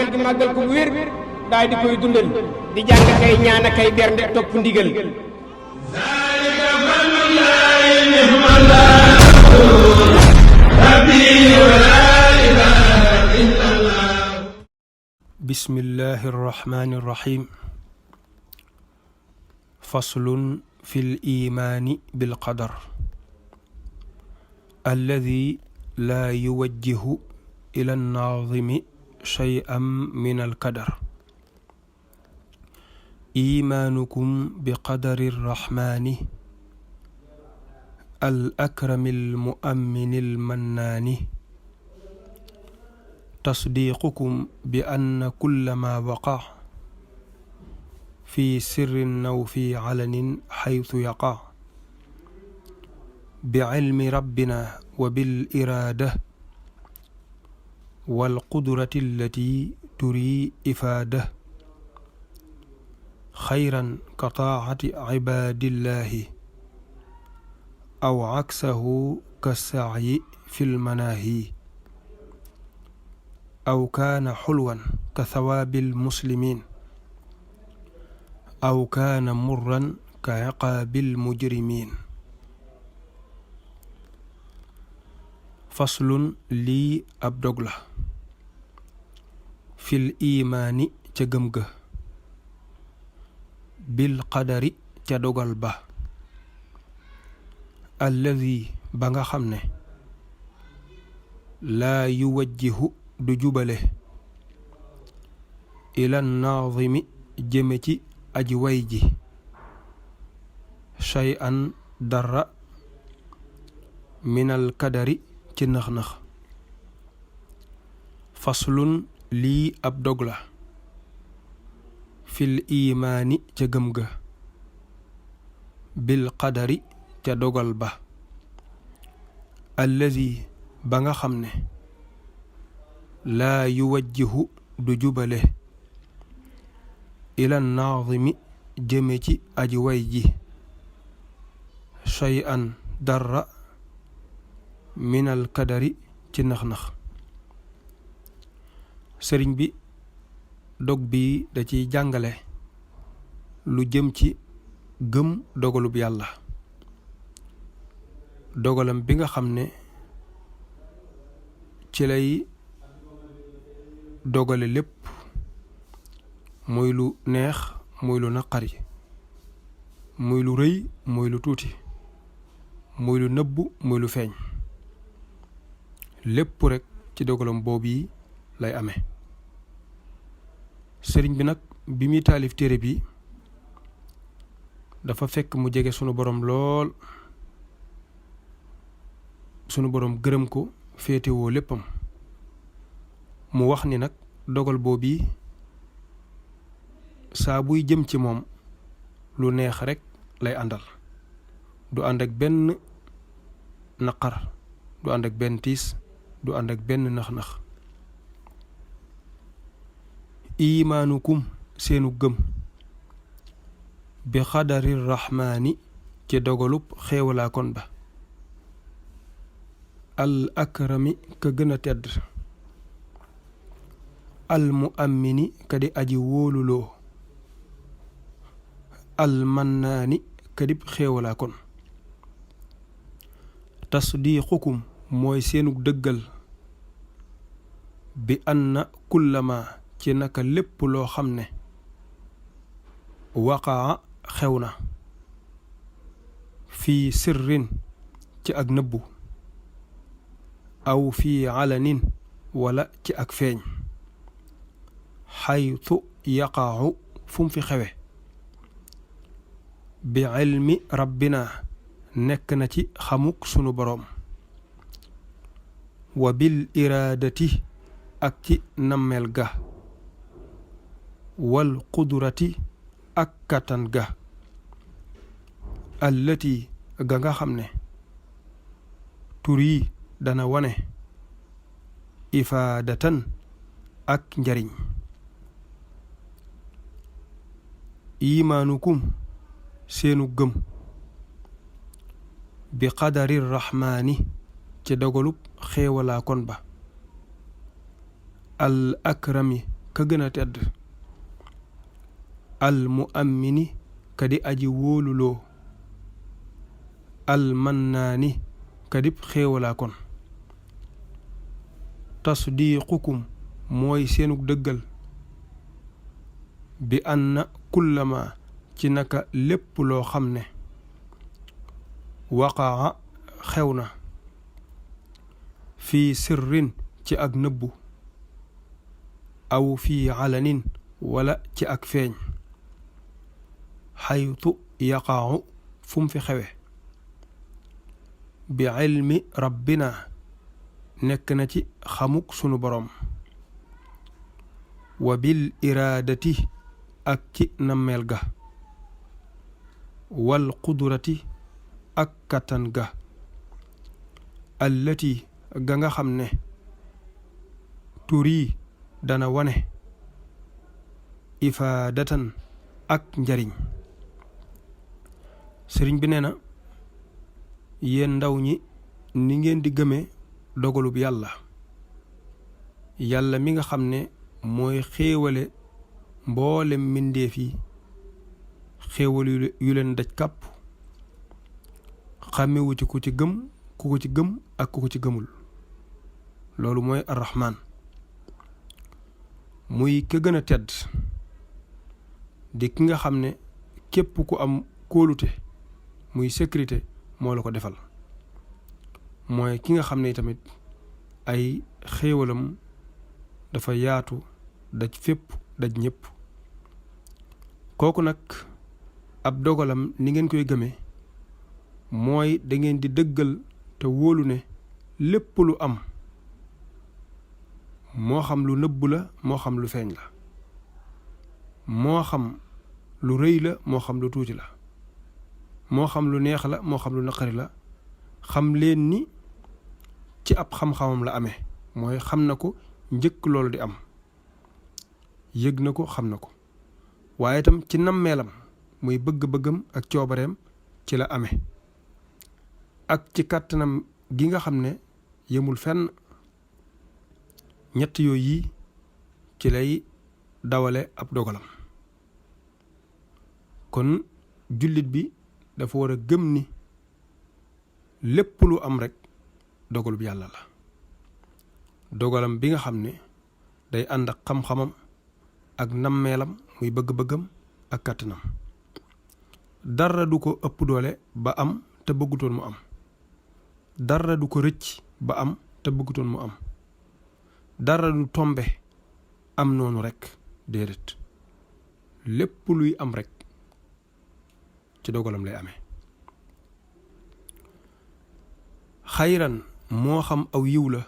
màggal gi màggal ko bu wér daal di koy dundal di jàng kay ñaan kay bernde topp ndigal bismillahi irrahmani irrahim faslun fi limaani bilqadar alladi laa yuwajjihu ila nnaazimi shay'an min alqadar imaanukum biqadari rrahmani al akrami almu'ammini almannaani tasdiqukum bi anna kulla ma waqa fi sirrin aw fi alanin xaytu yaqa bi cilmi rabbina wa bil iraada wal qudrati allati turi ifaada xayran ka taacati cibaadillahi aw caksahu ka sacyi fi lmanaahi aw kaana xulwan ka thawaabil muslimiin aw kaana murran ka ciqaabil mujrimiin faslun lii ab dog la fil imaani ca gëm ga bil qadari ca dogal ba alladi ba nga xam ne laa yuwajjihu du jubale ila naazimi jëme ci aji way ji shay'an dara minal kadari ci nax-nax faslun lii ab dog la fil imaani ca gëm ga bil qadari ca dogal ba allazi ba nga xam ne laa yuwajjihu du jubale ila naazimi jëme ci aji way ji shay'an dara minal kadari ci nax-nax sëriñ bi dog bi da ciy jàngale lu jëm ci gëm dogalub yàlla dogalam bi nga xam ne ci lay dogale lépp muy lu neex muy lu naqari muy lu rëy muy lu tuuti muy lu nëbbu muy lu feeñ lépp rekk ci dogalam boobu yi lay amee sëriñ bi nag bi muy taalif téere bi dafa fekk mu jege sunu boroom lool sunu boroom gërëm ko féetewoo léppam mu wax ni nag dogal boobu saa buy jëm ci moom lu neex rekk lay àndal du ànd ak benn naqar du ànd ak benn tiis du ànd ak benn nax-nax imaanukum seenu gëm bi xadari rahmaani ci dogalub xéewalaa kon ba al akrami ka gën a tedd al muammini ka di aji wóoluloo al mannaani ka dib xéewalaa kon tasdiqukum mooy seenug dëggal bi anna kullama ci naka lépp loo xam ne waqaa xew na fii sirrin ci ak nëbbu aw fii alanin wala ci ak feeñ xaytu yaqaaxu fu mu fi xewe bi ilmi rabbina nekk na ci xamuk sunu boroom wa bil iraadati ak ci nammeel ga wal qudrati ak kàttan ga allati ga nga xam ne tur yi dana wane ifaadatan ak njariñ imaanukum seenu gëm bi qadari rahmaani ci dogalub xéewalaa kon ba al akrami ka gën a tedd al mu'ammini kadi aji wóoluloo al mannaani kadib xéewalaa kon tasdiqukum mooy seenug dëggal bi anna kullama ci naka lépp loo xam ne waqaa xew na fii sirrin ci ak nëbbu aw fii alanin wala ci ak feeñ xaytu yaqaahu fu mu fi xewe bi ilmi rabbina nekk na ci xamuk sunu boroom wa bil iraadati ak ci nammeel ga wal qudrati ak kattan ga allati ga nga xam ne turi dana wane ifaadatan ak njariñ sëriñ bi nee na yéen ndaw ñi ni ngeen di gëmee dogalub yàlla yàlla mi nga xam ne mooy xéewale mboolem mbindeef yi xéewal yu leen daj kàpp xàmmewu ci ku ci gëm ku ko ci gëm ak ku ko ci gëmul loolu mooy arrahman muy ka gën a tedd di ki nga xam ne képp ku am kóolute muy sécurité moo la ko defal mooy ki nga xam ne tamit ay xéewalam dafa yaatu daj fépp daj ñépp kooku nag ab dogalam ni ngeen koy gëmee mooy da ngeen di dëggal te wóolu ne lépp lu am moo xam lu nëbb la moo xam lu feeñ la moo xam lu rëy la moo xam lu tuuti la moo xam lu neex la moo xam lu naqari la xam leen ni ci ab xam-xamam la amee mooy xam na ko njëkk loolu di am yëg na ko xam na ko waaye itam ci nammeelam muy bëgg-bëggam ak coobareem ci la amee ak ci kàttanam gi nga xam ne yemul fenn ñett yooyu yi ci lay dawale ab dogalam kon jullit bi dafa war a gëm ni lépp lu am rek dogalub yàlla la dogalam bi nga xam ne day ànd ak xam-xamam ak nammeelam muy bëgg-bëggam ak kàttanam dara du ko ëpp doole ba am te bëggutoon mu am dara du ko rëcc ba am te bëggutoon mu am dara du tombe am noonu rekk déedéet lépp luy am rekk ci dogalam lay amee xayran moo xam aw yiw la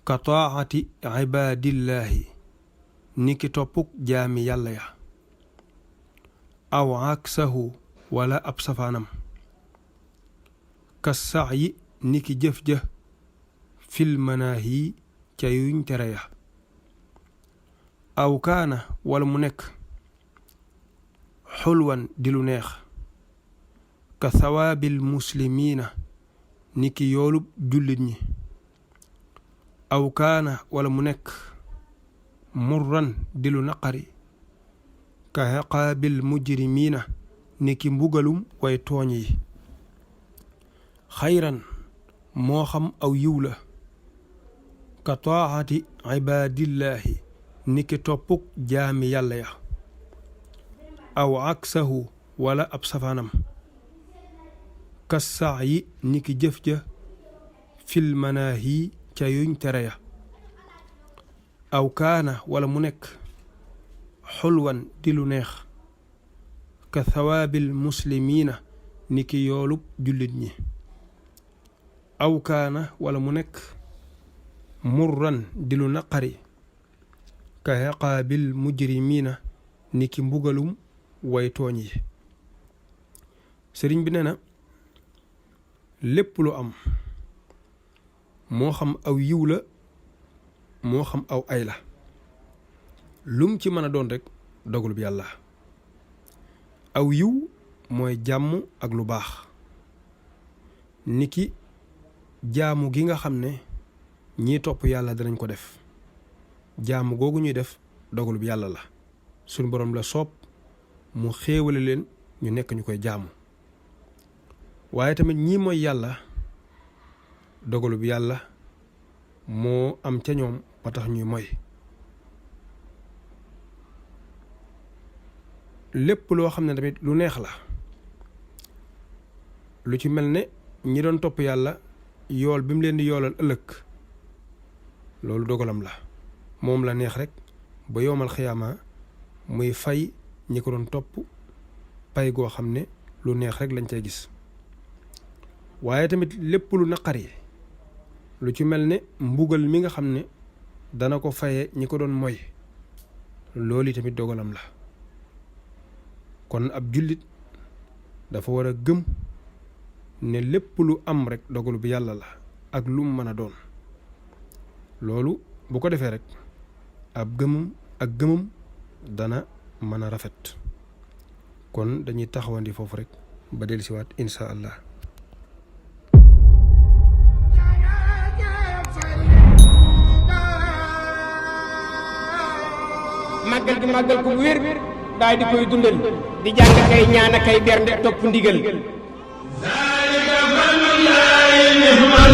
ka taati ibaadillaahi ni ki toppuk jaami yàlla ya aw aksahu wala ab safaanam ka sax yi ni ki jëf ja fil manaahi ca yuñ tere ya aw kaana wala mu nekk xulwan di lu neex ka thawaabil muslimiina ni ki yoolub jullit ñi aw kaana wala mu nekk murran di lu naqari ka iqaabil mujrimiina ni ki mbugalum way tooñ yi xayran moo xam aw yiw la ka taati ibaadillaahi ni ki toppuk jaami yàlla ya aw aksahu wala ab safaanam ka sax yi ni ki jëf ja fil manaahi ca yuñ tere ya aw kaana wala mu nekk xulwan di lu neex ka thawaabil muslimiina ni ki yoolub jullit ñi aw kaana wala mu nekk murran di lu naqari ka iqaabil mujrimiina ni ki mbugalum way tooñ yi sëriñ bi nee na lépp lu am moo xam aw yiw la moo xam aw ay la lum ci mën a doon rekk dogalub yàlla aw yiw mooy jàmm ak lu baax niki jaamu gi nga xam ne ñii topp yàlla danañ ko def jaamu googu ñuy def dogalub yàlla la suñu borom la soob mu xéewale leen ñu nekk ñu koy jaamu waaye tamit ñii mooy yàlla dogalub yàlla moo am ca ñoom ba tax ñuy moy lépp loo xam ne tamit lu neex la lu ci mel ne ñi doon topp yàlla yool bi mu leen di yoolal ëllëg loolu dogalam la moom la neex rek ba yowmal xiyaama muy fay ñi ko doon topp pay goo xam ne lu neex rek lañ cay gis waaye tamit lépp lu naqari lu ci mel ne mbugal mi nga xam ne dana ko faye ñi ko doon moy loolu tamit dogalam la kon ab jullit dafa war a gëm ne lépp lu am rek dogalu bi yàlla la ak lu mu mën a doon loolu bu ko defee rek ab gëmam dana mën a rafet kon dañuy taxawandi foofu rek ba dellusiwaat insha allah. màggal gi màggal ko bu wér daal di koy dundal di jàng kay ñaan kay bernde topp ndigal zalika fadlullahi ni'mal